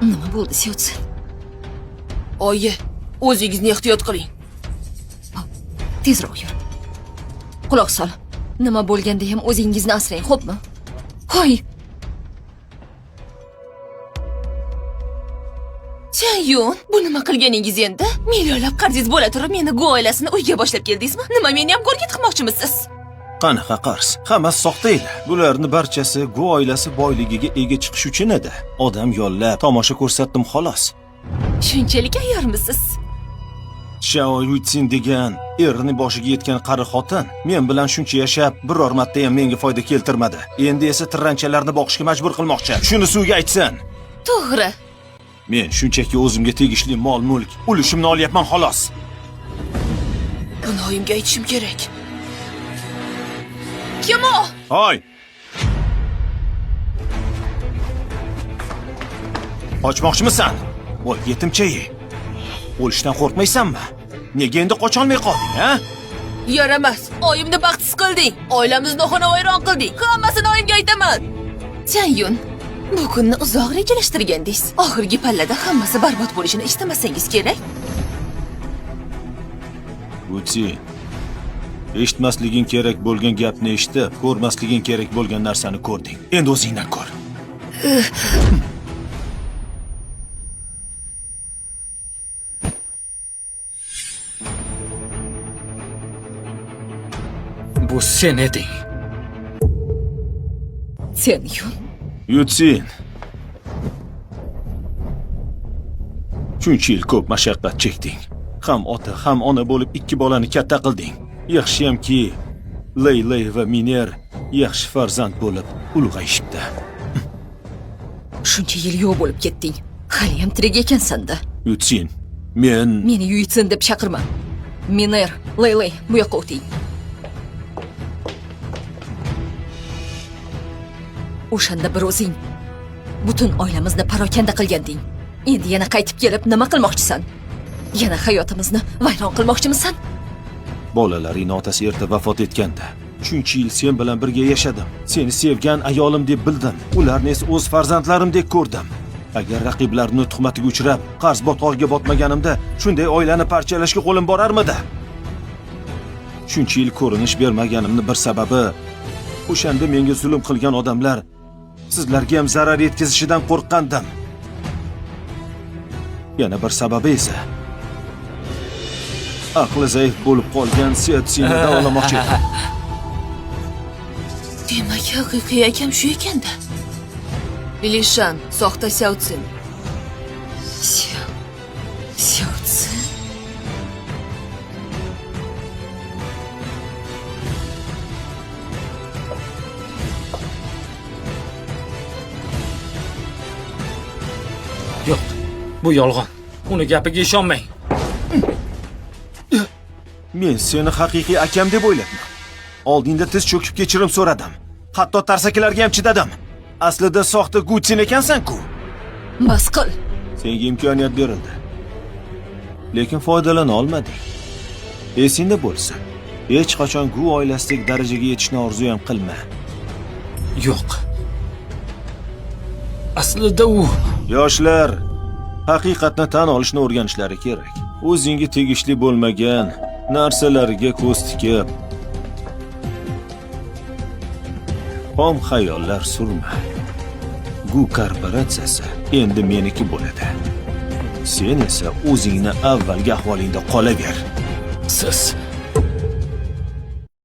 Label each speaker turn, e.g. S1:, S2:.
S1: Nima bo'ldi, Syotsin?
S2: Oyi, o'zingizni ehtiyot qiling.
S1: Tezroq yur. Quloq sol. Nima bo'lganda ham o'zingizni asrang, xo'pmi? Hoy,
S2: Chanyun, bu nima qilganingiz endi? Millionlab qarzingiz bo'la turib, meni Gu oilasini uyga boshlab keldingizmi? Nima, meni ham go'rga tiqmoqchimisiz?
S3: Qanaqa qarz? Hammasi soxta edi. Bularni barchasi Gu oilasi boyligiga ega chiqish uchun edi. Odam yollab tomosha ko'rsatdim xolos.
S2: Shunchalik ayyormisiz?
S3: Shao Yutsin degan erini boshiga yetgan qari xotin men bilan shuncha yashab, biror marta ham menga foyda keltirmadi. Endi esa tirranchalarni boqishga majbur qilmoqchi. Shuni suvga aytsin.
S2: To'g'ri.
S3: Men shunchaki o'zimga tegishli mol-mulk ulushimni olyapman xolos.
S2: Buni oyimga aytishim kerak. Kim o?
S3: Hoy! Qochmoqchimisan? Voy, yetimcha. O'lishdan qo'rqmaysanmi? Nega endi qocholmay qolding, ha?
S2: Yaramas. Oyimni baxtsiz qilding. Oilamizni xonavayron qilding. Hammasini oyimga aytaman. Chanyun, bu kunni uzoq rejalashtirgandingiz. Oxirgi pallada hammasi barbod bo'lishini istamasangiz kerak.
S3: Guti, eshitmasliging kerak bo'lgan gapni eshitib, ko'rmasliging kerak bo'lgan narsani ko'rding. Endi o'zingdan ko'r.
S4: Bu sen eding.
S1: Sen Yun.
S3: Yutsin. Shuncha yil ko'p mashaqqat chekding. Ham ota, ham ona bo'lib ikki bolani katta qilding. Yaxshiyamki, Lay va Miner yaxshi farzand bo'lib ulg'ayishibdi.
S1: Shuncha yil yo'q bo'lib ketding. Haliyam tirik ekansan-da.
S3: Yutsin, men
S1: Meni Yutsin deb chaqirma. Miner, Lay, bu yoqqa o'ting. O'shanda bir o'zing butun oilamizni parokanda qilganding. Endi yana qaytib kelib nima qilmoqchisan? Yana hayotimizni vayron qilmoqchimisan?
S3: Bolalaring otasi erta vafot etganda. Shuncha yil sen bilan birga yashadim. Seni sevgan ayolim deb bildim. Ularni esa o'z farzandlarimdek ko'rdim. Agar raqiblarni tuhmatiga uchrab, qarz botqog'iga botmaganimda, shunday oilani parchalashga qo'lim borarmidi? Shuncha yil ko'rinish bermaganimni bir sababi o'shanda menga zulm qilgan odamlar sizlarga ham zarar yetkazishidan qo'rqqandim. Yana bir sababi esa aqli zaif bo'lib qolgan Setsini davolamoqchi edim.
S2: Demak, haqiqiy akam shu ekanda. Lishan, soxta Xiaotsin.
S1: Xiaotsin.
S4: Yo'q, bu yolg'on. Uni gapiga ishonmang.
S3: Men seni haqiqiy akam deb o'ylabman. Oldingda tiz cho'kib kechirim so'radim. Hatto tarsaklarga ham chidadim. Aslida soxta Gutsin ekansan-ku.
S1: Bas qil.
S3: Senga imkoniyat berildi. Lekin foydalana olmading. Esingda bo'lsin. Hech qachon Gu oilasidagi darajaga yetishni orzu ham qilma.
S4: Yo'q. Aslida u
S3: Yoshlar haqiqatni tan olishni o'rganishlari kerak. O'zingga tegishli bo'lmagan narsalarga ko'z tikib, xom xayollar surma. Gu korporatsiyasi endi meniki bo'ladi. Sen esa o'zingni avvalgi ahvolingda qolaver.
S4: Siz